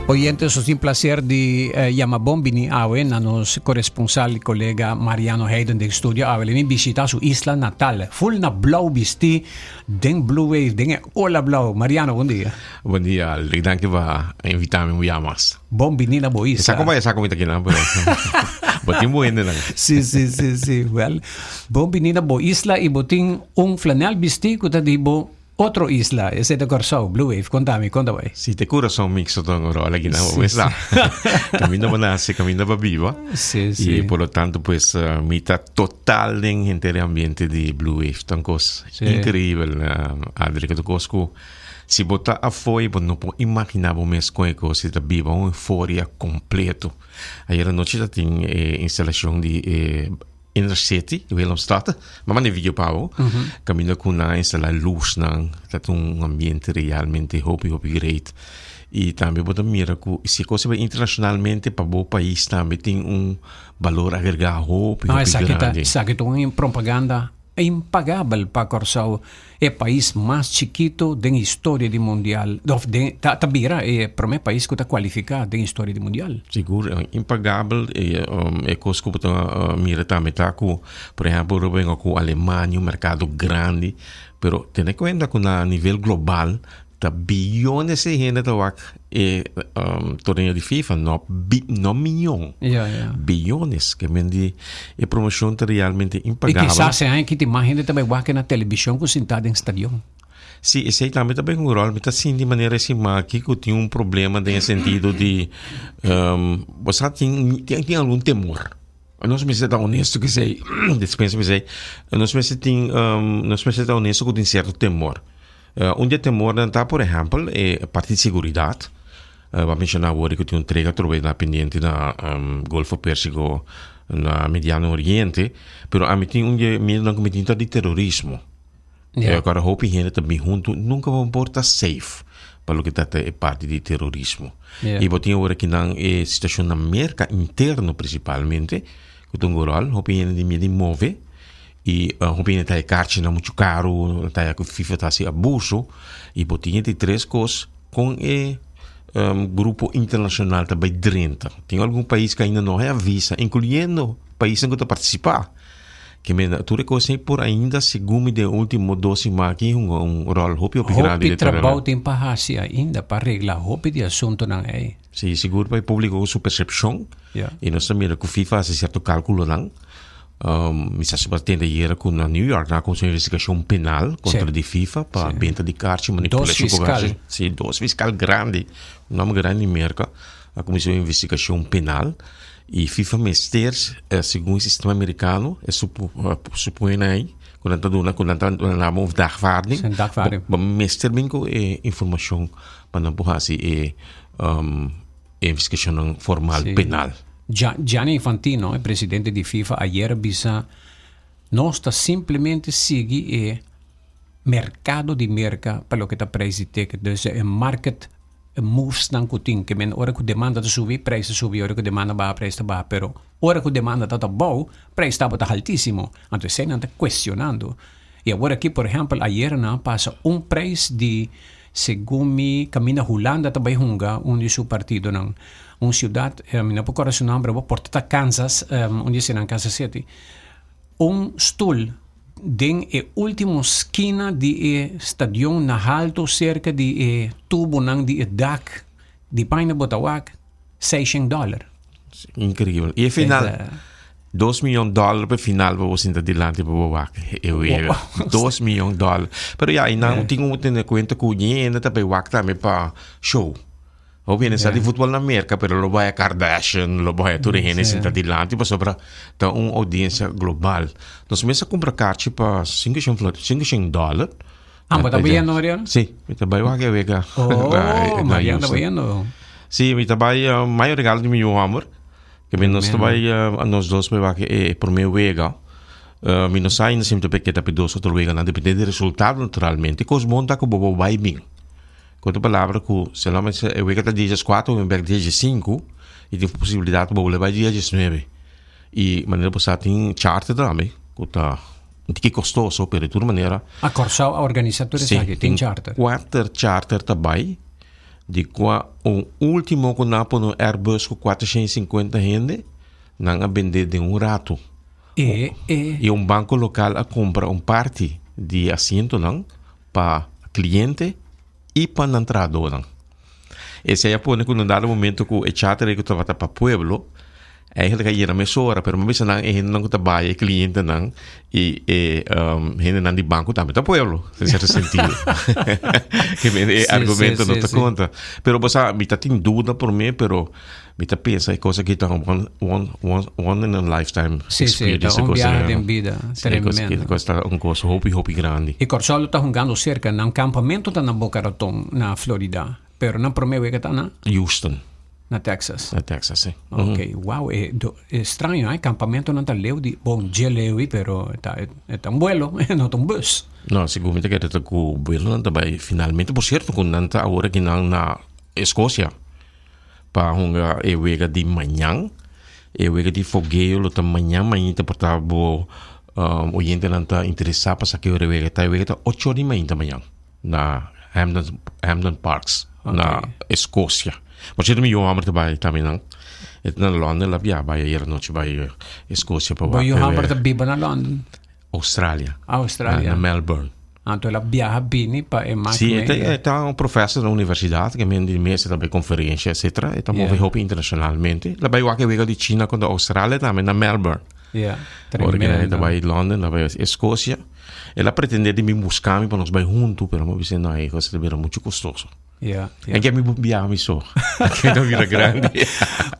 Oyentes, nos tin placer di eh, yama bon bini awe na nos corresponsal y colega Mariano Heiden den studio awe. Le mi visita su isla natal. Full na blauw bisti den Blue Wave, den e ola blauw. Mariano, bon dia. Bon dia, Aldrich. Danki pa invita mi un bia mas. Bon bini na bo isla. Sa como sa como aquí na, pero bo tin bo hende nan. Sí, sí, sí, sí. Well, bon bini na bo isla y bo tin un flanel bisti ku ta di bo Otro isla, esei ta Kòrsou, Blue Wave, konta mi, konta bai. Si te kurason mixto ta un ròl aki nan, bo sa. Kaminda bo nase, kaminda bo biba. Sí, sí. I por lo tanto pues mi ta total den henter e ambiente di Blue Wave. Ta un kos increibel, Adri, ta un kos ku si bo ta afó i bo no por imaginá bo mes kon e kos ta biba, un euforia kompleto. Ayera nochi ta tin e instalashon di e Inner City, Willemstad. M'a manda e video pa bo. Caminda cu nan a instala luznan. Ta un ambiente realmente hopi, hopi great. Y tambe bo ta mira cu si e cosa bay internacionalmente pa bo pais tambe tin un balor agrega hopi, No, hopi esaki ta, grandi. esaki ta un propaganda impagabel pa Kòrsou, e pais mas chikito den historia di mundial, of den, ta, ta bira e prome pais ku ta kualifiká den historia di mundial. Sigur, impagabel e, e kos ku bo ta mira tambe ta ku, por ehèmpel, ora bo benga ku Alemania, un merkado grandi, pero tene kuenta ku na nivel global Ta biyones di hende ta wak e torneo di FIFA, no bi, no miyon. Ja, ja. Biyones. Ke men di e promocion ta realmente I impagabel. kisas e aña aki tin mas hende ta bai wak na television ku sintá den stadion. Si, esei tambe ta bai un ròl. Mi ta sinti manera e siman aki ku tin un problema den e sentido di, bo sa tin, tin algun temor. Nos mester ta honesto ku esei, dispensa mi esei, nos mester tin, nos mester ta honesto ku tin sierto temor. Un di e temornan ta, por ehèmpel, e parti di seguridat. Bo a menshoná awor ku tin un trega atrobe na pendiente na Golfo Pérsiko, na Mediano Oriente, pero ami tin un di e miedunan ku mi tin ta di terorismo. Awor hopi hende ta bin huntu, nunka bo por ta safe pa loke ta e parti di terorismo. I bo tin awor akinan e situashon na Merka interno prinsipalmente, ku ta un ròl, hopi hende tin miedu di move. I hopi hende ta e karchinan muchu karu, ta ya ku FIFA ta hasi abuso. I bo tin e di tres kos kon e grupo internashonal ta bai drenta. Tin algun pais ku ainda no a visa, inkluyendo paisnan ku ta partisipá. Ke menda tur e kos ei por ainda segun mi den ultimo dos siman aki hunga un ròl hopi hopi grandi. Hopi trabou tin pa hasi ainda pa regla hopi di asuntunan ei. Si, sigur pa e públiko ku su persepshon. I nos ta mira ku FIFA hasi sierto kálkulonan. Mi sa si bo a tende ayera ku na New York nan a kuminsá un investigashon penal kontra di FIFA pa benta di karchi, manipulashon ku karchi. Si, dos fiskal grandi, un nòmber grandi di Merka a kuminsá un investigashon penal i FIFA mester segun e sistema merikano e supone ei ku nan ta duna ku nan ta duna un dagvaarding bo mester bin ku e informashon pa nan por hasi e investigashonnan formal penal. Gianni Infantino, e presidente di FIFA, ayer a bisa, Nos ta simplemente sigui e merkado di Merka pa loke ta prijs di ticket. Dus e market movesnan ku tin, ke men ora ku demanda ta subi, prijs ta subi, ora ku demanda baha, prijs ta baha. Pero ora ku demanda ta ta bou, prijs tabata haltísimo. Anto esei nan ta kuestionando. I awor aki, por ehèmpel, ayer nan a pasa un prijs di Segun mi kaminda Hulanda ta bai hunga un di su partidonan. Un siudat, mi no por kòrda su nòmber awor, por ta ta Kansas, un di eseinan Kansas City. Un stul den e último skina di e stadion na haltu serka di e tubonan di e dak di paina bo ta wak seishen dòler. Increíbel. Y e final, 2 miljoen dollar pa final pa bo sinta dilanti pa bo wak e wega. 2 miljoen dollar. Pero ya, y nan tin ku tene cuenta ku ñe ta bay wak tambe pa show. Hopi hende sa di futbol na Merca, pero lo bay a Kardashian, lo bay a tur e hende sinta dilanti pasobra ta un audiencia global. Nos mes a kumpra karchi pa 500 dollar. Ah, bo ta bayendo, Mariano? Sí, mi ta bay wak e wega. Oh, Mariano ta bayendo. Sí, mi ta bay uh, mayo regalo di mi yu homber. Que mi nos ta bay uh, nos dos bay wak e prome wega. Uh, mi no sa ainda si mi ta bay keda pe dos otro wega nan, depende di resultado naturalmente. Kos bon ta ku bo bo bay bin. Ku otro palabra ku se lo e wega ta dia 4, mi bek dia 5 y tin posibilidad ku bo bay dia 19. Y manera bo sa tin charter tambe ku ta Un tiki kostoso, pero di tur manera. A Kòrsou a organisá tur esaki, tin charter. Kuater charter ta bai. Di kua un último ku nan a pone un Airbus ku 450 hende, nan a bendé den un ratu. E, e. I un banko lokal a kumpra un parti di e asientonan pa kliente i pa nan trahadónan. Esei a pone ku na un dado momento ku e charter ei ku tabata pa pueblo, Eigenlijk a yena mesora, pero mi a bisa nan e hendenan ku ta bai, e klientenan i e hendenan di banko tambe ta pueblo, den sierto sentido. Ke men e argumento no ta konta. Pero bo sa, mi ta tin duda por mi, pero mi ta pensa e kos aki ta un one, one, one, one in a lifetime experience. Si, si, ta un biaha den bida, tremendo. E kos ta un kos hopi, hopi grandi. I Kòrsou lo ta hungando serka, nan kampamentu ta na Boca Raton, na Florida, pero nan promé wega ta na? Houston. Na Texas. Na Texas, sí. Ok, wow, e, do, e straño, eh? Campamentonan ta leu di, bon, dje leu, pero ta, e ta un vuelo, no ta un bus. No, sigur mi ta kere ta ku vuelonan ta bai finalmente. Por cierto, ku nan ta awor aki nan na Escocia pa hunga e wega di mañan. E wega di fogeo lo ta mañan mainta por ta bo um, oyentenan ta interesa pa sa ki ora e wega ta. E wega ta ocho or di mainta mañan. Na Hampden, Hampden Parks, na Escocia. Por cierto, mi yu homber ta bai tambe nan. E ta na London, la bia bai ayer anochi bai Escocia pa Bo yu homber ta biba na London? Australia. Australia. Na Melbourne. Anto el a biaha bini pa e mak Sí, e ta, e ta un professor na universidad, ke men di mes e ta bai conferencia, etcetera. E ta move hopi internacionalmente. El a bai wak e wega di China contra Australia tambe na Melbourne. Yeah, Ora ke tremendo. e ta bai London, el a bai Escocia. El a pretende di bin busca mi pa nos bai huntu, pero mi a bisa no, e cosa ta bira muchu costoso. Yeah, yeah. En ke mi biaha mi so. Ke ta bira grandi.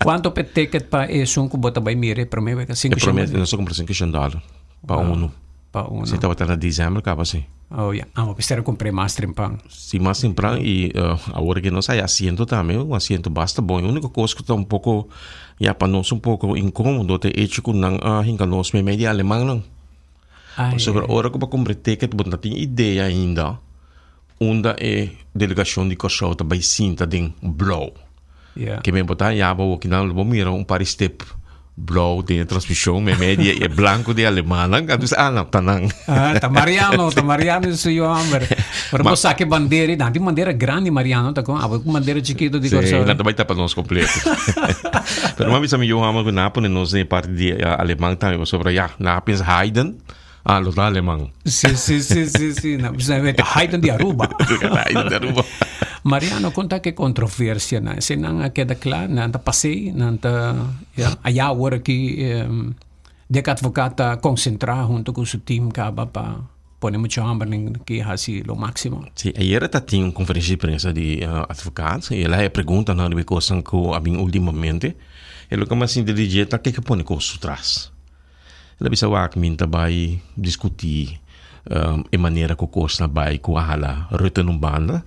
Cuanto pe ticket pa esun ku bo ta bai mira e prome wega? E Sinku prome, shen? nos a kumpra sinku shen dollar pa unu. Pa unu. Si tabata na december kaba si. Oh ya. Ah, bo mester a kumpra e mas trempan. Si mas tempran i awor ke nos haya asiento tambe, un asiento basta bon. E uniko kos ku ta un poko, ya pa nos un poko inkomodo ta e hecho ku nan a hinka nos meimei di alemannan. Pasobra ora ku bo kumpra e ticket bo no tin idea ainda unda e delegashon di Kòrsou ta bai sinta den blou. Ke men bo ta haña bo kinan lo bo mira un par di step blou den e transmishon meimei di e blanku di alemannan. Anto bisa ah no ta nan. Ta Mariano, ta Mariano i su yu hòmber. Ora bo saka e bandera, nan tin bandera grandi Mariano ta kon, abo ku bandera chikitu di Kòrsou. Sí, nan ta bai tapa nos kompleto. Pero mi a bisa mi yu hòmber ku nan a pone nos den e parti di aleman tambe pasobra ya, nan a pensa Haydn, ah lo ta aleman. Sí, sí, sí, sí, sí. Nan a bisa e ta Haydn di Aruba. Haydn di Aruba. Mariano, kon ta ke kontroversianan? Eseinan a keda kla? Nan ta pas'ei? Nan ta, ya, ayá awor aki Dick Advocaat ta konsentrá huntu ku su team kaba pa pone mucha hòmbernan ki hasi lo máksimo. Sí, ayer ta tin un konferensia di prensa di Advocaat i el a haña preguntanan riba e kosnan ku a bin últimamente. E loke mas sinti di dje ta ke ke pone kos su tras. El a bisa wak mi ta bai diskutí e manera ku kosnan bai ku a hala Rutte un banda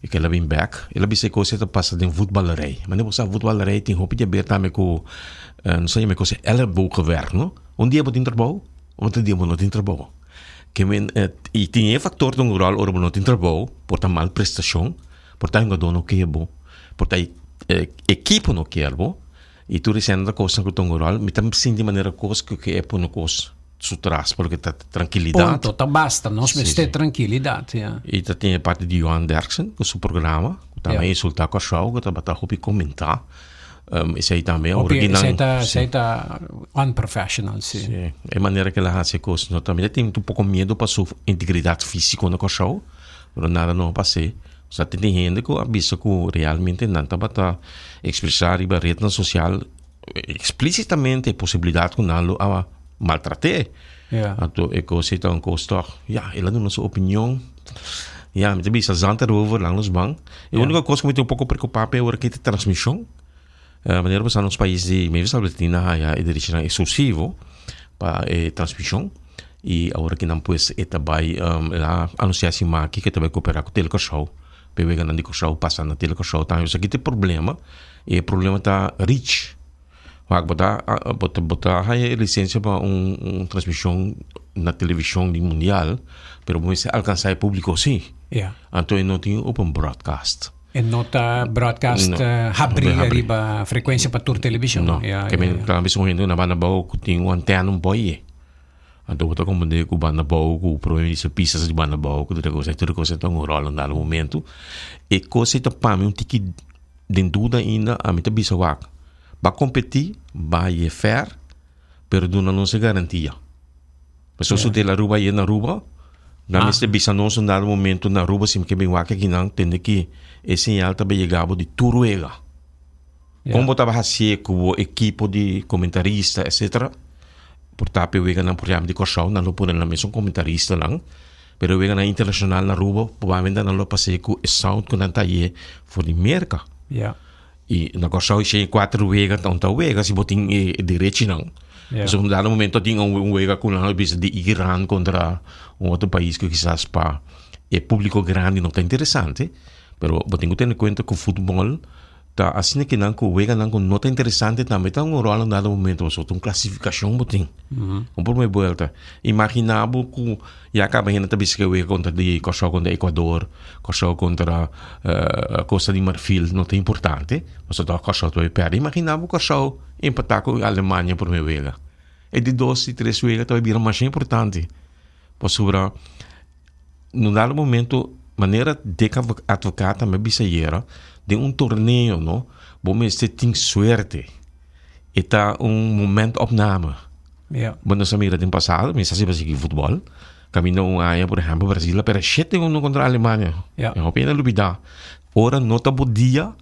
i ku el a bin bèk. El a bisa e kos ei ta pasa den voetballerij. Manera bo sa voetballerij tin hopi di haber tambe ku nos ta yama e kos ei ellebogenwerk no. Un dia bo tin trabou, otro dia bo no tin trabou. Ke men i tin e faktor ta un ròl ora bo no tin trabou, por ta mal prestashon, por ta hungadó no kier bo, por ta e ekipo no kier bo. I tur esei ta kosnan ku ta un ròl. Mi ta sinti manera kos ku ke e pone kos su tras porque ta trankilidat. Punto, ta basta. Nos mester trankilidat, ya. I ta tin e parti di Johan Derksen ku su programa, ku tambe a insultá Kòrsou, ku tabata hopi komentá. Esei tambe a Hopi, esei ta, esei ta unprofessional, si. Si, e manera ku el a hasi e kos no ta. Mi ta tin un poko miedu pa su integridat físiko na Kòrsou, pero nada no a pas'é. Sa tin hende ku a bisa ku realmente nan tabata ekspresá riba retnan sosial eksplísitamente e posibilidat ku nan lo a maltrat'é. Anto e kos ei ta un kos tòg, ya, el a duna su opinion. Ya, mi ta bisa zand erover lang nos ban. E úniko kos ku mi tin un poko preokupá p'e ora ki ta transmishon. Manera bo sa nos pais di Mavis Albertina haya e derechonan eksklusivo pa e transmishon i awor aki nan pues e ta bai el a anunsiá siman aki ku e ta bai koperá ku Telekòrsou pa e weganan di Kòrsou pasa na Telekòrsou tambe. Esaki ta e problema i e problema ta rich. Wak bo ta bo ta haya e lisensia pa un un transmishon na televishon di mundial pero bo mester alkansá e públiko si. Anto e no tin open broadcast. E no ta broadcast No. habri Habri. riba frecuencia pa tur television. No. Ja, Ke ja, men ja. ta bisa un hende na banda bou ku tin un antena un boye. Anto bo ta comprende cu banda bou cu prome minister Pisas di banda bou cu tur e cos tur e cos ta un rol un dado momento. E cos ei ta pa mi un tiki den duda ainda ami ta bisa wak ba competi ba ye fair pero duna nos e garantia. Pasobra su del Aruba ayer na Aruba nan mester bisa nos un dado momento na Aruba si mi ke bin wak akinan tende ki e señal ta bay yega bo di tur wega. Kon bo tabata hasié ku bo ekipo di komentarista etcetera? Por ta p'e weganan por ehèmpel di Kòrsou nan lo pone nan mesun komentaristanan, pero e weganan internashonal na Aruba probablemente nan lo pas'é ku e sound ku nan ta haye for di Merka. I na Kòrsou esei kuater wega ta un ta wega si bo tin e derechinan. Pasobra un dado momento tin un wega ku nan a bisa di Iran kontra un otro pais ku kisas pa e públiko grandi no ta interesante, pero bo tin ku tene kuenta ku futbòl Ta asina ki nan ku weganan ku no ta interesante tambe ta un ròl un dado momento pasobra ta un klasifikashon bo tin. Un prome buelta. Imagina bo ku ya kaba hende ta bisa ku e wega kontra di Kòrsou kontra Ekuador, Kòrsou kontra Kosta di Marfil no ta importante pasobra tòg Kòrsou ta bai pèrdè. Imagina bo Kòrsou empatá ku Alemania prome wega. E di dos i tres wega ta bai bira masha importante pasobra. No dado momento, manera Dick Advocaat tambe a bisa ayera, den un torneo no, bo mester tin suerte. E ta un momentopname. Ja. Bo nos a mira den pasado, mi sa si bo a sigui futbol, caminda un aña, por ehempel, Brasil a perde shete uno contra Alemania. Ja. E hopi hende a lubida. Ora no ta bo dia,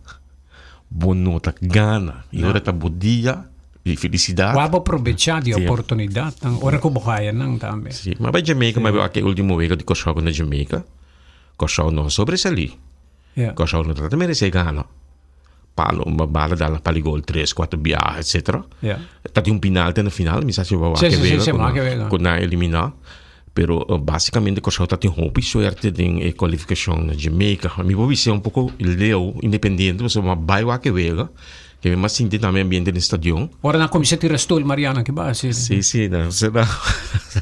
bo no ta gana. I ora ta bo dia, Di felicidad. Wou bo probecha di oportunidadnan ora ku bo haya nan tambe. Si, ma bai Jamaica, ma bai wak e ultimo wega di Kòrsou kontra Jamaica. Kòrsou no a sobresalí. Kòrsou no tabata meresé gana. Palo, bala dal na pali gol tres, kuater biaha, etcetera. Ta tin un penalti na final, mi sa si bo a wak e wega ku nan a eliminá. Pero básicamente Kòrsou ta tin hopi suerte den e kualifikashon na Jamaica. Mi por bisa un poko leu, independiente, pasobra mi a bai wak e wega. Ke mi a sinti tambe ambiente den stadion. Ora nan kuminsá tira stoel, Mariano, ke ba hasi? Sí, sí, nan sera,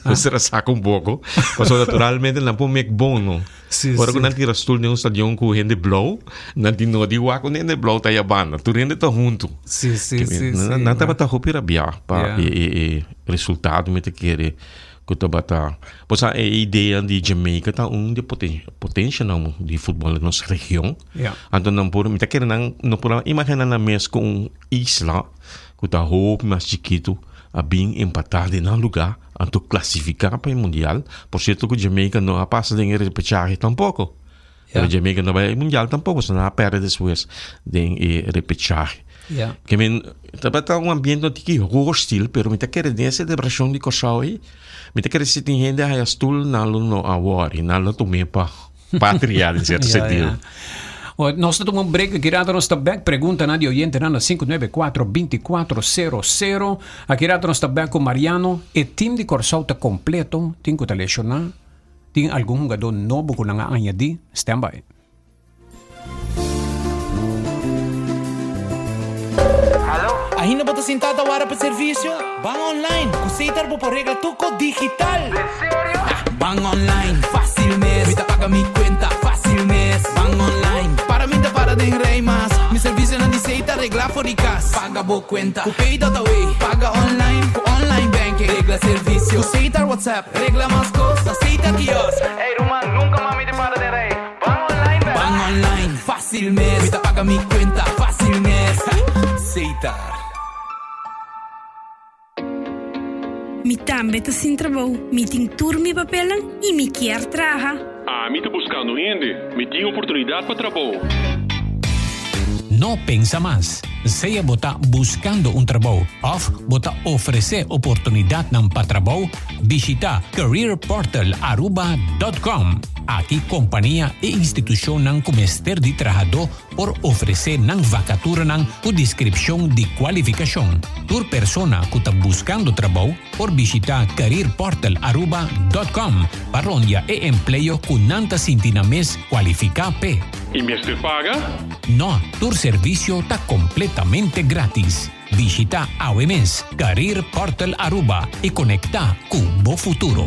nan sera saka un poko. Pasobra naturalmente nan por mek bon, no? Sí, Ora ku sí. nan tira stoel den un stadion ku hende blou, nan tin no di wak un hende blou ta ya banda. Tur hende ta huntu. Sí, sí, Ke mi- sí, nan, sí. nan tabata hopi rabiá pa Ja. e, e, e resultado mi ta kere. Ku tabata, bo sa e idea di Jamaica ta un di e potenshanan di futbol den nos region. Ja. Anto nan por, mi ta kere nan no por a imagina nan mes ku un isla ku ta hopi mas chikitu a bin empatá den nan lugá, anto klasifiká pa e mundial. Por sierto ku Jamaica no a pasa den e repechahe tampoko. Ja. Pero Jamaica no bai e mundial tampoko, so nan a pèrdè despues den e repechahe. Ja. Ke men, tabata un ambiente un tiki hostil, pero mi ta kere den e selebrashon di Kòrsou ei, mi ta kere si tin hende a haya stul, nan lo no a wòri, nan lo tum'é pa patria den sierto Ja, sentido. ja. O, nos ta tuma un break, aki rato nos ta bek. Preguntanan di oyentenan na 594 2400. Aki rato nos ta bek ku Mariano. E team di Kòrsou ta kompleto, tin ku ta leshoná. Tin algun hungadó nobo ku nan a añadí? Stand by. Ainda bo ta sintá ta wara pa servisio? Ban online ku Setar bo por regla tur kos digital! Ban online, fácil mes, mi ta paga mi kuenta fácil mes. Ban online, para mi ta para den rei mas, mi servisionan di Setar regla for di kas. Paga bo kuenta ku Pay.away, paga online ku online banking, regla servisio ku Setar WhatsApp. Regla mas kos, aceita kiosk. Ey ruman, nunca mas mi ta para den rei. Ban online bera. Ban online, fácil mes. Mi ta paga mi cuenta, fácil mes. Setar. Mi tambe ta sin trabou, mi tin tur mi papelnan y mi kier traha. Ami ta buscando hende, mi tin oportunidad pa trabou. No pensa mas. Sea bo ta buscando un trabou of bo ta ofrece oportunidadnan pa trabou, bishita careerportalaruba.com. Aki compania y institucionnan cu mester di trahadó por ofrece nan vacaturanan cu descripcion di cualificacion. Tur persona cu ta buscando trabou por bishita careerportalaruba.com pa rondia e empleo cu nan ta sinti nan mes cualifica p'e. Y mester paga? No, tur servicio ta completamente gratis. Bishita awe mes Career Portal Aruba y conecta cu bo futuro.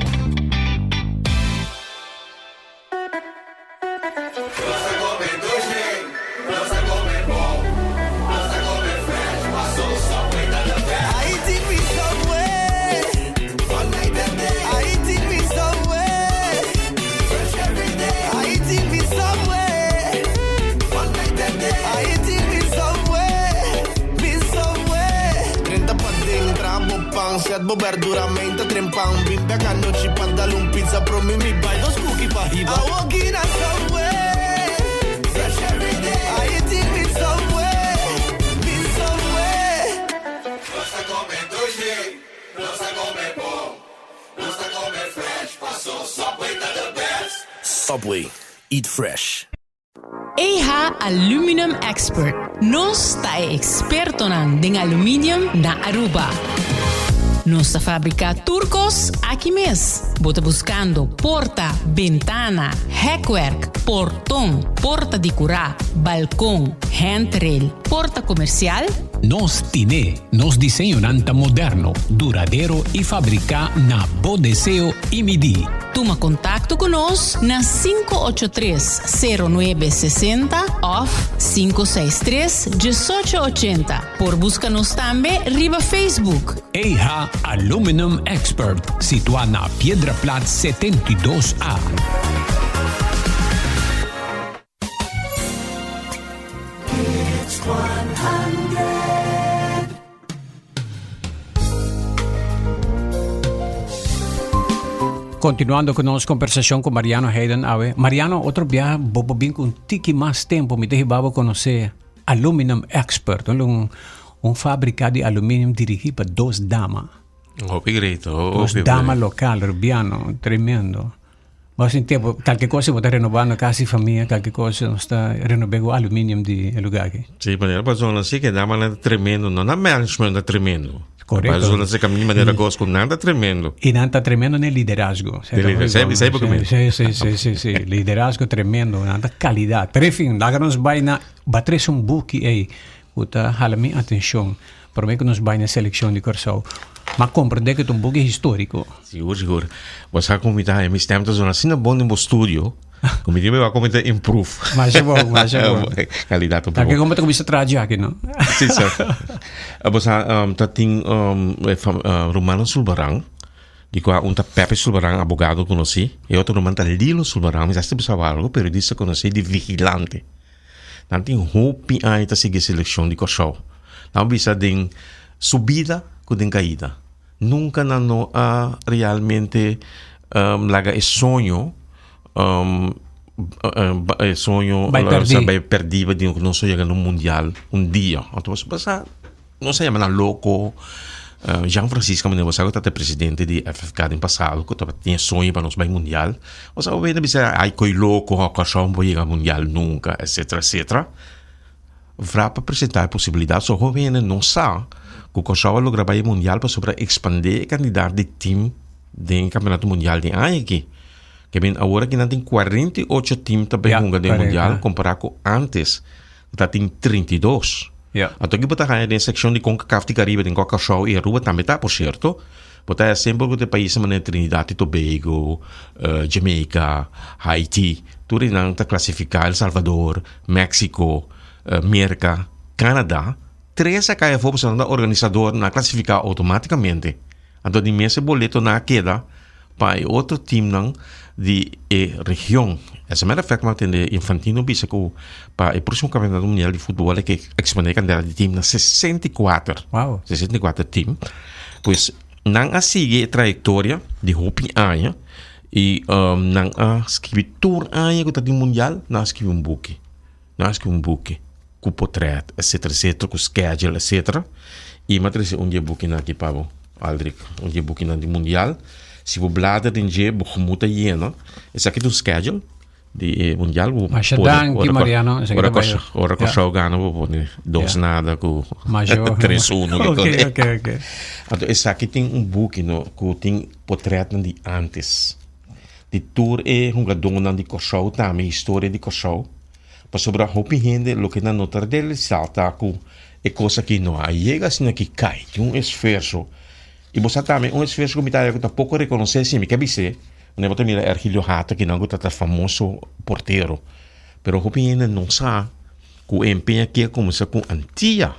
pan Set bo berdura meinta trempan Bin bek anochi pa dal un pizza Promi mi bai dos cookie pa hiba Awoki na Subway Fresh every day I eating with Subway Bin Subway Nos ta come dushi, nos ta come bon, nos ta come fresh, paso Subway ta the best. Subway, eat fresh. EH Aluminum Expert. Nos ta e expertonan den aluminium na Aruba. Nos ta fabrica tur cos aki mes. Bo ta buscando porta, bentana, hekwerk, porton, porta di cura, balcon, handrail, porta comercial? Nos tine. Nos diseñonan ta moderno, duradero y fabrica na bo deseo y midi. Tuma contacto cu nos na 583 0960 of 563 1880. Por busca nos tambe riba Facebook. EH Aluminum Expert, situa na Piedra Plat 72 A. Continuando cu nos conversacion cu Mariano Hayden awe. Mariano, otro bia bo bo bin cu un tiki mas tempo mi te hiba bo conoce Aluminum Expert, un, un fabrica di aluminium dirigi pa dos dama. Hopi great, Dos hopi dama local, Rubiano, tremendo. Bo sin tempo, kalke cosa bo ta renovando casa di famia, kalke cosa nos ta renobé ku aluminium di e lugar aki. Sí, manera pa zona sí que dama nan ta tremendo, no na management ta tremendo. Correcto. Pa zona sí que mi manera cos ku nan ta tremendo. Y nan ta tremendo den liderazgo. De lider- sei- sei porque me- Sí, sí, sí, sí, sí. Liderazgo tremendo, nan ta calidad. Pero en fin, laga nos bai na batres un buki ei ku ta hala mi atencion. Prome ku nos bai na seleccion di Kòrsou. M'a komprendé ku ta un buki historico. Sigur, sigur. Bo sa ku mi ta haña mi stem ta zona asina bon den bo studio, ku mi tin mi wak ku mi ta improve. Masha bon, masha bon. Kalidat un Ta poco. ke komo ta kuminsa traha djaki, no? Si, sir. Bo sa, ta tin e fam, rumannan Sulbaran, di kua un ta Pepe Sulbaran, abogado konosí, e otro ruman ta Lilo Sulbaran, mi sa si bo sa algu, periodista konosí di Vigilante. Nan tin hopi aña ta sigui selekshon di Kòrsou. Nan bisa den subida ku den kaida. Nunka nan no a realmente laga e soño e soño Bai pèrdí. bai pèrdí pa di nos a yega na un mundial un dia. Anto basa Nos a yama nan loko. Jean Francisco Mendoza Bosago tabata e presidente di FFK den pasado ku tabata tin e soño pa nos bai mundial. Nos a wende bisa ay koy loko Kòrsou no por yega mundial nunka etcetera etcetera. Wrap a presenta e posibilidat so hopi hende no sa ku Kòrsou a logra bai mundial pasobra a ekspandé e kandidat di tim den kampeonato mundial den aña aki. Ke bin awor aki nan tin 48 tim ta bai hunga den mundial kompará ku antes. Ta tin 32. Ja. Anto ki bo ta haña den sekshon di Concacaf di Caribe, den kua Kòrsou i Aruba tambe ta, por sierto. Bo ta haña semper ku ta e paisnan manera Trinidad i Tobago, Jamaica, Haiti, tur esnan ta klasifiká, El Salvador, Mexico, Merka, Canada. Tres a kai afó pasobra nan ta organisador, nan a klasifiká outomátikamente. Anto di mes e boletonan a keda pa e otro teamnan di e region. As a matter of fact, mi a tende Infantino bisa ku pa e próximo Campeonato Mundial di Futbol e ke expande e cantidad di team na 64. Wow. 64 team. Pues nan a sigui e trayectoria di hopi aña y um, nan a skibi tur aña ku ta tin mundial, nan a skibi un buki. Nan a skibi un buki ku potret, etcetera, etcetera, ku schedule, etcetera. I mi a trese un di e bukinan aki pa bo, Aldrich. Un di e bukinan di mundial. Si bo blader den dje, bo gemoed ta yena. Esaki ta un schedule di e mundial. Bo Masha pone danki, ora Mariano. Esaki ora ta bai- Kòrsou, ora Ja. Kòrsou gana, bo pone dos Ja. nada ku Masha bo. tres uno. Ok, ok, ok. Anto esaki tin un buki, no, ku tin potretnan di antes. Di tur e hungadónan di Kòrsou tambe, historia di Kòrsou. Pasobra hopi hende loke nan no ta realisá ta ku e kos aki no a yega asina ki kai. Tin un esfuerso. I bo sa tambe un esfuerso ku mi ta haña ku ta poko rekonosé si mi ke bis'é. Manera bo ta mira Ergilio Hato kinan ku ta ta famoso portero. Pero hopi hende no sa ku e empeño aki a kuminsá ku Antia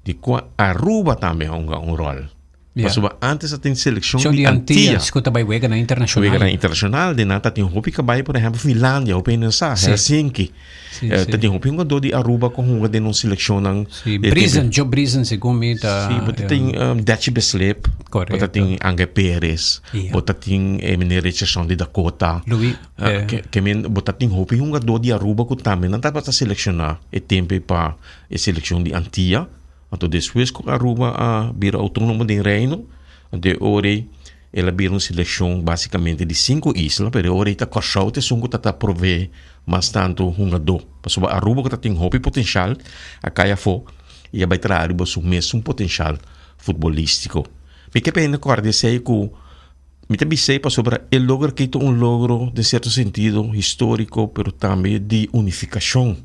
di kua Aruba tambe a hunga un ròl. Pasobra antes a tin selekshon Shon di di Antia. Antillas ku ta bai weganan internashonal. Weganan internashonal, den nan ta tin hopi kabai, por ehèmpel Finlandia, hopi hende no sa, Helsinki. Ta tin hopi hungadó di Aruba ku hunga den nos selekshonnan. Si, Briesen, Joe Briesen segun mi ta. Si, bo ta tin Dutchy Bislip, bo ta tin Angel Perez, bo ta tin e meneer Richardson di Dakota. Louis. Ke men bo ta tin hopi hungadó di Aruba ku tambe nan tabata selekshoná e tempu ei pa e selekshon di Antia. Anto despues ku Aruba a bira outónomo den Reino, anto e ora ei el a bira un selekshon básikamente di sinku isla, pero e ora ei ta Kòrsou ta esun ku ta ta proveé mas tantu hungadó. Pasobra Aruba ku ta tin hopi potenshal a kai afó i a bai traha riba su mesun potenshal futbolístiko. Mi ke pa hende kòrda esei ku mi ta bis'ei pasobra e logro aki ta un logro den sierto sentido históriko pero tambe di unifikashon.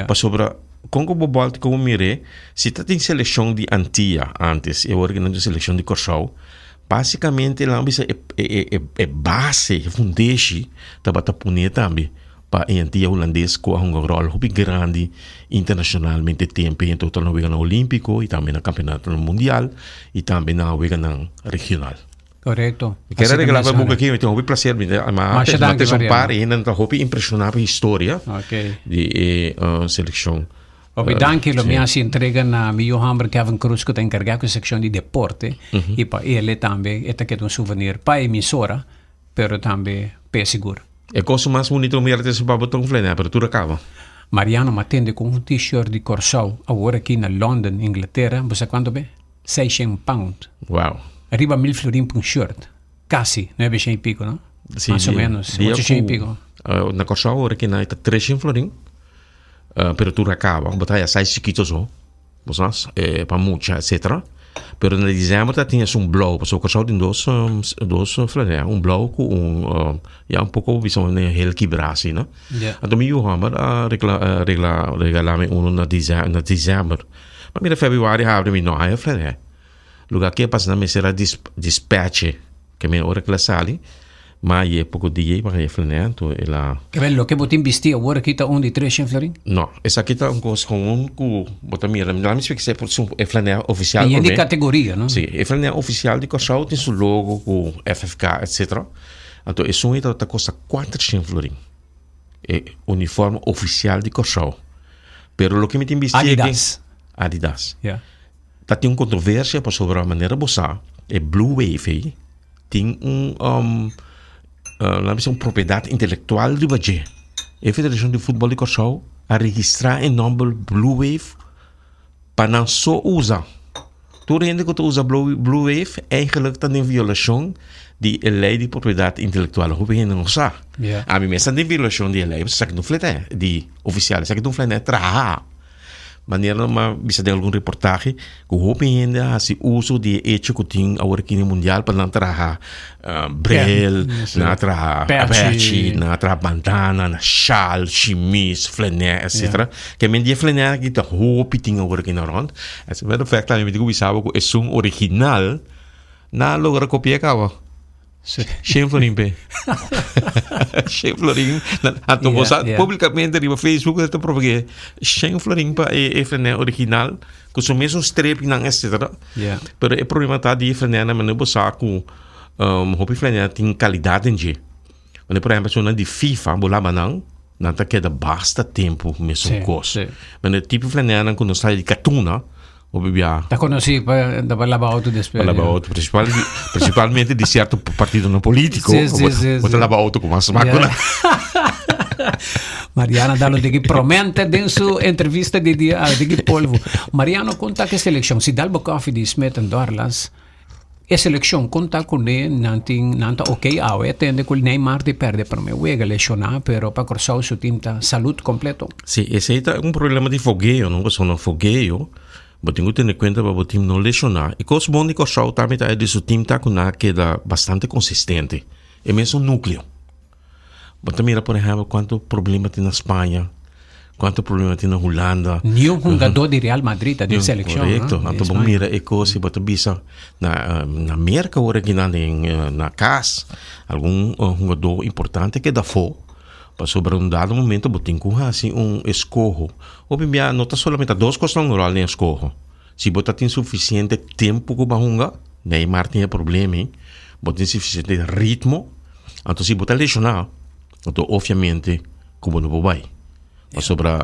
Pasobra kon ku bo bòlta ku bo mir'é, si ta tin selekshon di Antia ántes i awor nan tin selekshon di Kòrsou, básikamente nan a bisa e e e base, e fundeshi tabata poné tambe pa e Antia Hulandes ku a hunga un ròl hopi grandi internashonalmente tempu i total na weganan olímpiko i tambe na kampeonatonan mundial i tambe na weganan regional. Correcto. Mi quier regala pa boek aki, mi tin hopi placer, mi ta ma Masha danki, un Mariano. par hende ta hopi impresiona pa historia Ok. di e uh, seleccion. Hopi Eh, danki, lo sí. mi hasi entrega na mi yu homber Kevin Cruz ku ta enkargá ku e sekshon di deporte i pa ele tambe e ta keda un souvenir pa e emisora pero tambe p'e sigur. E kos mas bunito ku mi a ta pa bo ta un flanel, pero tur a kaba. Mariano m'a tende ku un t-shirt di Kòrsou awor aki na London, Inglatera, bo sa kuantu be? Seishen pound. Wow. Riba mil florin pa un shirt. Casi, nuebeshen y pico, no? Sí, Mas o dia- menos, dia ochoshen y ku, pico. eh, na Kòrsou ora ki nan ta treshen florin, eh, pero tur a kaba. Bo ta haya size chikito so, bo sa, eh, pa mucha, etcetera. Pero na diciember ta tin esun blou, pasobra Kòrsou tin dos, um, dos flanel, un blou ku un, um, ya un poko bisa un heel kibrá asina. Ja. Anto mi yu hòmber a regla, a regla, regalá mi uno na diciember, na diciember. Ma mira februari habri mi no haya flanel. Lugar ke pasa nan mester a dispatche ke mi ora ke la sali ma ye poko dia pa haya flanel anto el a. Ke bel loke bo tin bisti awor aki ta un di treshen florin? No, esaki ta un kos gewoon ku bo ta mira. Laat mi splika esei por su e flanel ofisial Tin promé. di kategoria no? Si, e flanel ofisial di Kòrsou tin su logo ku FFK etcetera. Anto esun ei ta kosta kuatershen florin. E uniforme ofisial di Kòrsou. Pero loke mi tin bisti aki. Adidas. Adidas. Ja. Ta tin un controversia pasobra manera bo sa e Blue Wave ei tin un um, uh, laat me un propiedad intelectual riba dje. E Federacion di Futbol di Kòrsou a registra e nomber Blue Wave pa nan so usa. Tur hende ku ta usa Blue, Blue Wave eigenlijk ta den violashon di e lei di propiedat intelektual. Hopi hende no sa. Ja. Ami mes ta den violashon di e lei, esaki ta un flete di ofisial, esaki ta un flete traha. Manera nan a bisa den algun reportahe ku hopi hende a hasi uso di e echo ku tin awor aki den mundial pa nan traha bril, nan a traha pèchi, nan a traha bandana, na shal, shimis, flanè, etcetera. Ke men di e flanè aki ta hopi tin awor aki na rònt. As a matter of fact tambe mi tin ku bisa bo ku esun original nan a logra kopi'é kaba. Shen florin pe. Shen florin. Anto bo sa publicamente riba Facebook ta propag'é shen florin pa e e flanel original ku su mesun strepinan etcetera. Pero e problema ta di e flanelnan manera bo sa ku um, hopi flanel tin kalidat den dje. Wanneer por ehempel esunnan di FIFA bo laba nan, nan ta keda basta tempu mesun kos. Wanneer tipo flanelnan ku nos trae di katuna, Hopi bia. Ta conoci pa ta pa laba auto despues. Pa laba auto, principal, principalmente di cierto partidonan politico. Sí, sí, sí, Bo ta sí. laba auto cu mas smaak Ja. Mariano dalo diki promente den su entrevista di dia ah, diki polvo. Mariano conta ke seleccion si dal bo koffie di Smith en Dorlas e seleccion conta kuné nan tin nan ta ok awe tende ku Neymar di perde prome wega lesiona pero pa Kòrsou su team ta salud completo. Sí, esei ta un problema di fogeo, no? Pasobra na fogeo bo tin ku tene kuenta pa bo team no lesioná. E kos bon di Kòrsou tambe ta di su team ta ku nan a keda bastante konsistente. E mesun núkleo. Bo ta mira por ehèmpel kuantu problema tin na Spaña, kuantu problema tin na Hulanda. Niun hungadó di Real Madrid ta den selekshon. Korekto. Anto bo mira e kos i bo ta bisa na na Merka ora ki nan den na kas algun hungadó importante keda afó pasobra un dado momento bo tin ku hasi un eskoho. Hopi bia no ta solamente ta dos kosnan ròl den eskoho. Si bo ta tin sufisiente tempu ku bo a hunga. Neymar tin e problema ei, bo tin sufisiente ritmo, anto si bo ta lesioná, anto obviamente ku bo no por bai. Pasobra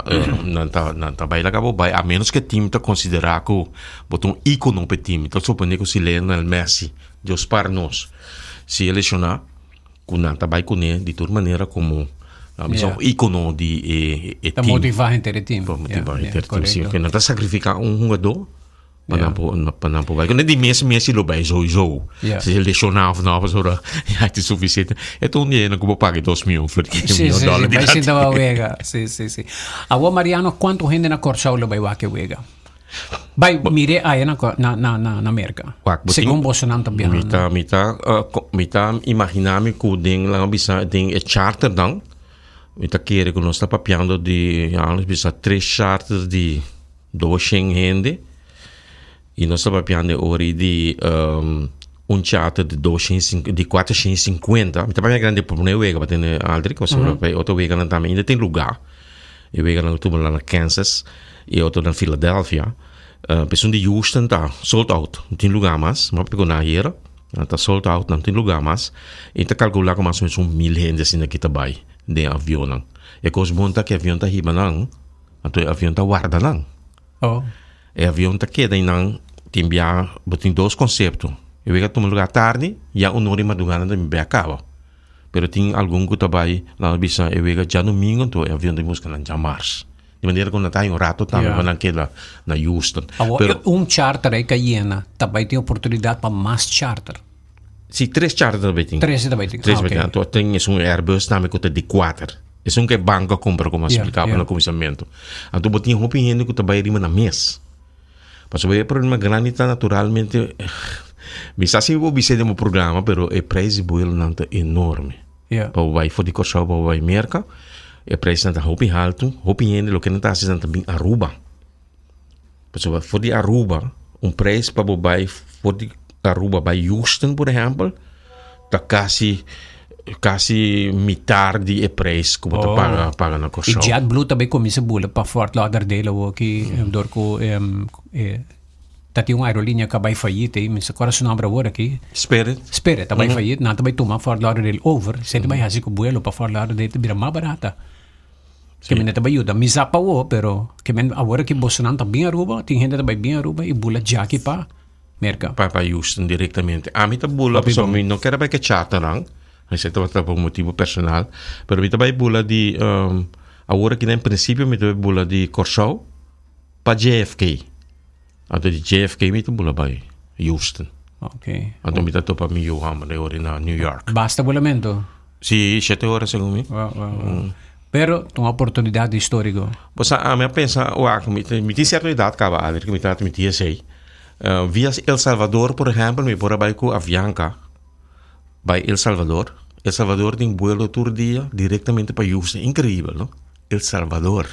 nan ta nan ta bai laga bo bai a menos ku e team ta konsiderá ku bo ta un íkono pa e team. Ta suponé ku si Lionel Messi, Dios spar nos, si e lesioná ku nan ta bai kuné di tur manera komo un íkono di e e Ta team. motivá henter e team. Pa motivá henter e team, si. Nan ta sakrifiká un hugadó Pa nan por, pa nan por bai. Ku di mes mes lo bai sowieso. Ja. Si se lesioná of no, pasobra ya ta sufisiente. E ta un dia ku bo paga dos mion florin, Sí, mion sí, dòler sí, bai di sinta ba wega. Sí, sí, sí. Awor Mariano, kuantu hende na Kòrsou lo bai wak e wega? Bai mire aya na na na na na Merka. Wak, bo tin- Segun bosonan ta Mi biahando. ta, mi ta, eh, ko- mi ta imaginá mi ku den, laga bisa, den e charter dan, mi ta kere ku nos ta papiando di, ja, nos bisa tres charter di 200 hende y nos ta papiando e ora di un charter di 250 di 450 mi ta papia grandi pa prome wega pa tene Aldrich pasobra pa e otro weganan tambe ainda tin lugar e weganan ku tuvo na Kansas y e otro na Philadelphia esun di Houston ta sold out no tin lugar mas mi a papia ku nan ayera nan ta sold out nan tin lugar mas y ta calcula ku mas o menos un mil hende asina ki ta bai den avionnan e kos bon ta ku e avion ta hiba nan. Anto e avion ta warda nan. Oh. E avion ta keda i nan tin bia, bo tin dos konsepto. E wega tuma lugar tardi, ya un ora i madrugada nan ta bin bek kaba. Pero tin algun ku ta bai, nan a bisa e wega djadumingu, anto e avion ta bin buska nan djamars. Di manera ku nan ta haña un rato tambe pa nan keda na Houston. Awor, Pero un charter ei ka yena, ta bai tin oportunidat pa mas charter. Si, tres charter ta bai tin. Tres ta bai tin, Tres ah, bai tin. ok. Anto tin esun Airbus tambe ku ta di kuater. Esun ku e banko a kumpra komo a splika bo na kuminsamentu. Anto bo tin hopi hende ku ta bai riba nan mes. Pasobra e problema grandi ta naturalmente, mi sa si bo bisa den bo programa, pero e prijs di buelonan ta enorme. Pa bo bai for di Kòrsou pa bo bai Merka, e prijsnan ta hopi haltu, hopi hende loke nan ta hasi nan ta bin Aruba. Pasobra for di Aruba, un prijs pa bo bai for di Aruba bai Houston, por ehempel, ta kasi kasi mitar di e prijs ku bo ta Oh. paga paga na E Kòrsou. JetBlue ta bai kuminsá bula pa Fort Lauderdale awor aki dor ku e ta tin un aerolínea ku a bai fayit ei, mi sa kòrda su nòmber awor aki. Spirit. Spirit ta bai fayit, nan ta bai tuma Fort Lauderdale over, esei ta bai hasi ku buelo pa Fort Lauderdale ta bira mas barata. Ke men ta bai yuda. Mi sa pa awor, pero ke men awor aki bosonan ta bin Aruba, tin hende ta bai bin Aruba i bula djaki pa Merka. Pa pa Houston directamente. Ami ta bula Hopi pasobra bon. mi no kere bai ke charternan. Esei tabata pa un motibu personal. Pero mi ta bai bula di awor aki na en principio mi ta bai bula di Kòrsou pa JFK. Anto di JFK mi ta bula bai Houston. Ok. Anto mi ta topa mi yu hòmber e ora na New York. Basta bulamento? Si, shete ora segun mi. Wow, wow, wow. Pero ta un oportunidad historico. Bo sa, ami a pensa, wak, mi mi tin cierto edad caba, Adri, cu mi ta admiti esey. Via El Salvador, por ehempel, mi por a bay cu Avianca bay El Salvador. El Salvador tin vuelo tur dia directamente pa Houston. Increibel, no? El Salvador.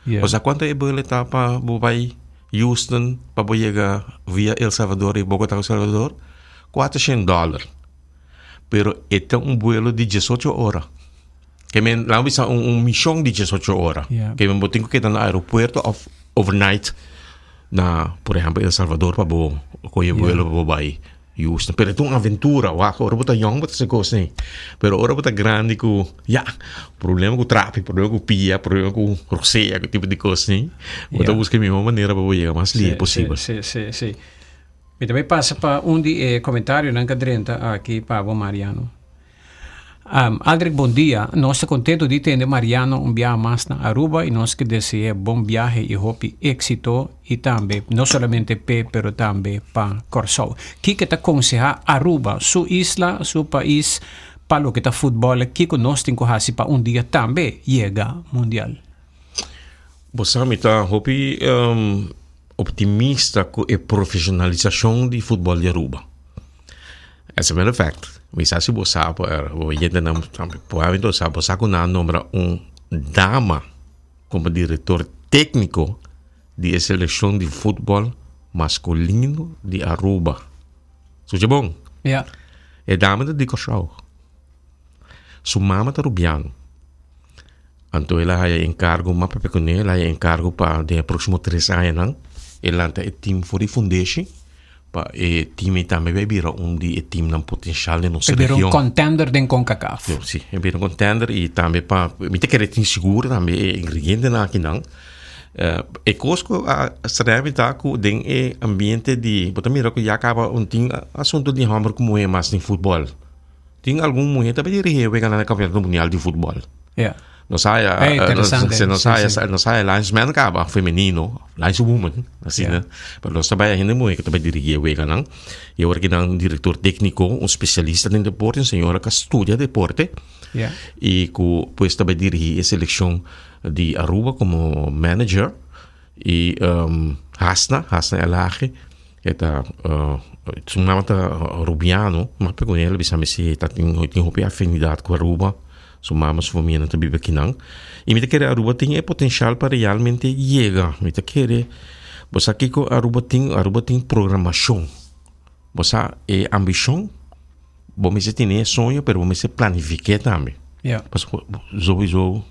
Yeah. Bo sa cuanto e vuelo ta pa bo bay Houston, pa bo yega via El Salvador y Bogota, El Salvador? Cuatrocientos dollar. Pero e ta un vuelo di diesocho ora. Ke men, laat me bisa, un, un mishon di diesocho ora. Yeah. Ke men bo tin ku keda na aeropuerto of overnight na, por ehempel, El Salvador pa bo kohe vuelo pa bo bai Houston. Pero e ta un aventura, wak, ora bo ta yong bo ta hasi kos nei. Pero ora bo ta grandi ku, ya, problema ku trapi, problema ku pia, problema ku rosea, ku tipo di kos nei, bo ta Yeah. buska e mihó manera pa bo yega mas lihe Sí, posibel. sí, sí, sí. Mi ta bai pasa pa un di e comentarionan ka drenta aki pa bo Mariano. Aldrich bon dia, nos ta contento di tende Mariano un biaha mas na Aruba y nos ke dese'e bon biahe y hopi exito y tambe no solamente p'e pero tambe pa Corsou. Kiko ta conseha Aruba, su isla, su pais pa loke ta futbol, kiko nos tin ku hasi pa un dia tambe yega mundial? Bo sa mi ta hopi optimista ku e profesionalisashon di futbol di Aruba. As a matter of fact, mi sa si bo sa, bo yentenan probablemente bo sa, bo sa ku nan a nombra un dama komo direktor tékniko di e selekshon di futbol maskulino di Aruba. Skucha bon? Ya. E dama ta di Kòrsou. Su mama ta rubiano. Anto el a haya enkargo, m'a papia kuné, el a haya enkargo pa den e próksimo tres añanan e lanta e tim for di fundeshi. Pa e team ei tambe bai bira un di e teamnan potencial den nos E bira un region. contender den CONCACAF. Yo, sí, e bira un contender y tambe pa, mi ta kere tin sigur tambe e ingredientenan akinan. Eh, e kos ku a straña mi ta ku den e ambiente di, bo ta mira ku ya kaba un tin asunto di hòmber ku muhé mas den futbòl. Tin algun muhé ta bai dirigí e weganan den kampionato mundial di futbòl. Ja. Nos haya, Eh, interesante. nos Sí, haya, sí. nos haya linesman kaba femenino, lineswoman, asina. Ja. Pero nos ta bai hende muhé ku ta bai dirigí e weganan. I awor kinan un direktor tékniko, un spesialista den deporte, un señora ku a studia deporte. Ja. I ku pues ta bai dirigí e selekshon di Aruba komo manager. I um, Hasna, Hasna Elhage, e ta uh, su mama ta Rubiano, ma pe con el bisa mi si ta tin tin hopi afinidad cu Aruba. Su mama, su familia nan ta biba kinan. I mi ta kere Aruba tin e potencial pa realmente yega. Mi ta kere, bo sa kiko Aruba tin? Aruba tin programacion. Bo sa e ambicion, bo mester tene e soño, pero bo mester planifiké tambe. Ja. Pasobra sowieso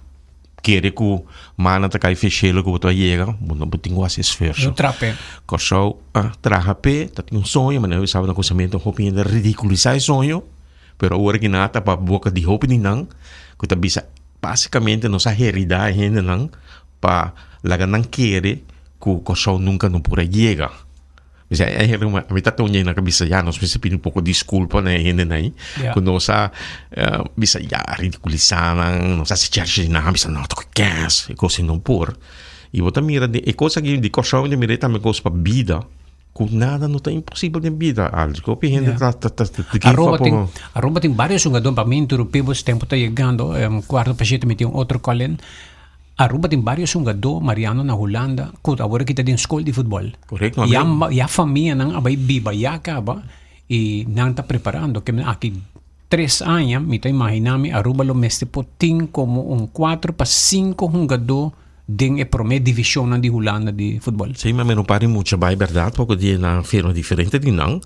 kere ku mana ta kai feshelo ku bo ta yega, bo no bo tin ku hasi esfuerso. No trape. Kòrsou a traha p'e, ta tin un soño, manera bo sa na kuminsamentu hopi hende ridikulisá e soño, pero awor aki nan a tapa boka di hopi di nan ku ta bisa básikamente nos a heridá e hendenan pa laga nan kere ku Kòrsou nunka no por a yega. Bisa e hende a mi ta toña nan bisa ya nos mester pidi un poko disculpa na e hendenan ei Ja. ku nos a eh, bisa ya ridiculisá nan, nos a hasi chèrchi di nan, bisa no ta ku kens, e kos ei no por. I bo ta mira den e kos aki di Kòrsou mi ta mira e tambe kos pa bida ku nada no ta imposibel den bida Alex. Hopi hende Ja. ta ta ta ta give Aruba up tin, op Aruba tin varios hungadó, pa mi interrumpí bo, tempo ta yegando, em, cuarto pa shete mi tin un otro call in. Aruba tin varios hungadó Mariano na Hulanda ku awor aki ta den skol di futbòl. Korekto, Ya amigo. ya famianan a bai biba ya kaba i nan ta preparando. Ke men aki tres aña mi ta imaginá mi Aruba lo mester por tin komo un kuater pa sinku hungadó den e promé divishonnan di Hulanda di futbòl. Sí, ma mi no para di mucha bai bèrdat poko di nan firma diferente di nan.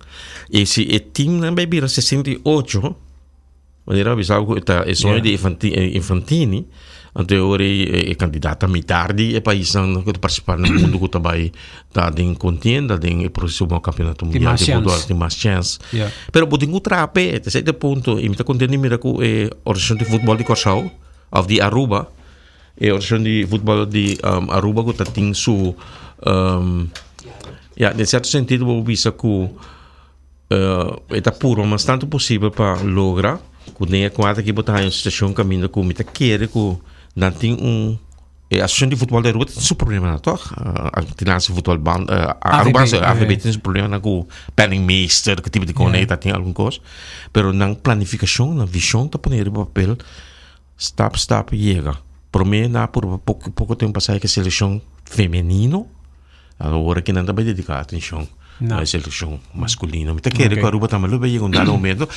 I si e timnan bai bira 68. Manera a bisa ku ta e soño di Infantini, anto e ora e kandidat ta mitar di e paisnan ku ta partisipá na mundu ku ta bai ta den kontienda den e próksimo kampionato mundial di futbòl, tin mas chèns. Pero bo tin ku traha p'e, ta esei ta e punto. I mi ta kontent di mira ku e organisashon di futbòl di Kòrsou òf di Aruba, e organisashon di futbòl di Aruba ku ta tin su, ya, den sierto sentido bo por bisa ku. E ta purba mas tantu posibel pa logra ku den e kuadra aki bo ta haña un situashon kaminda ku mi ta kere ku nan tin un e asosiashon di futbòl di Aruba tin su problemanan tòg? Antillanse futbòl ban Arubaanse AVB tin su problemanan ku penningmeester ku tipo di kos ta tin algun kos pero nan planifikashon nan vishon ta pone riba papel stap stap yega promé nan a purba poko poko tempu pasá e selekshon femenino. Awor aki nan ta bai dedica atencion na e seleccion masculino. Mi ta kere cu Aruba tambe lo bai yega un dado momento.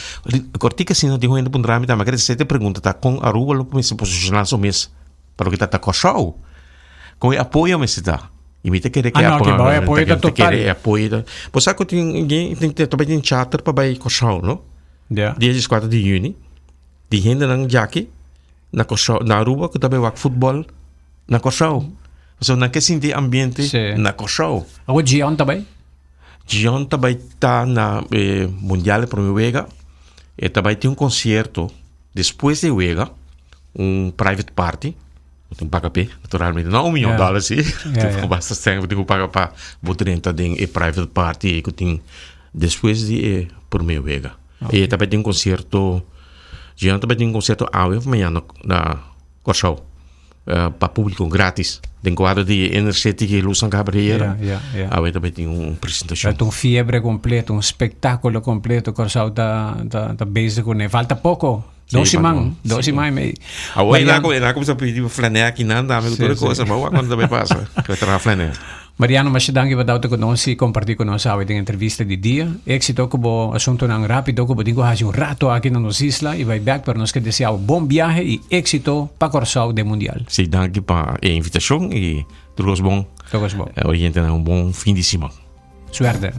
Cortica asina tin hende puntra mi tambe, e pregunta ta con Aruba lo mester posiciona su mes pa loke ta ta Corsou. Con e apoyo mester ta. Y mi ta kere cu Ah, no, que e apoyo ta total. E apoyo ta. Bo sa cu tin tin ta bai tin charter pa bai Corsou, no? Ja. Dia dieskuater di juni. Di hendenan djaki na Corsou, na Aruba cu ta bai wak futbol na Corsou. Pasobra nan ke sinti e ambiente Sí. na Kòrsou. Awor Gion ta bai? Gion ta bai ta na e Mundial e prome wega. E ta bai tin un konsierto despues di e wega, un private party. Bo tin ku paga p'e, naturalmente. No un miyon Ja. dòler si. Ja, ja. Basta sèn bo tin ku paga pa bo drenta den e private party ku tin despues di e prome wega. E ta bai tin un konsierto, Gion ta bai tin un konsierto awe òf mañana na Kòrsou. Pa publico gratis. Den cuadro di NRC Tiki Luz San Gabriel. Ja, ja, ja. Awe tambe tin un presentacion. Ta un fiebre completo, un spectaculo completo. Curaçao ta, ta, ta bezig con e. Falta poco. Dos Sí, siman, falta- dos sí. siman y medio. Awe Mariano- na na kumsa pidi flanea aki nan dame Sí, tur sí. cosa, maar wak cuando tambe pasa. Que traha flanea. Mariano, masha danki pa dawta ku nos i kompartí ku nos awe den entrevista di dia. Éksito ku bo asuntunan rápido ku bo tin ku hasi un rato aki na nos isla i bai bèk, pero nos ke deseá bo bon biahe i éksito pa Kòrsou den Mundial. Sí, danki pa e invitashon i tur kos bon. Tur kos bon. Orientenan un bon fin di siman. Suerte.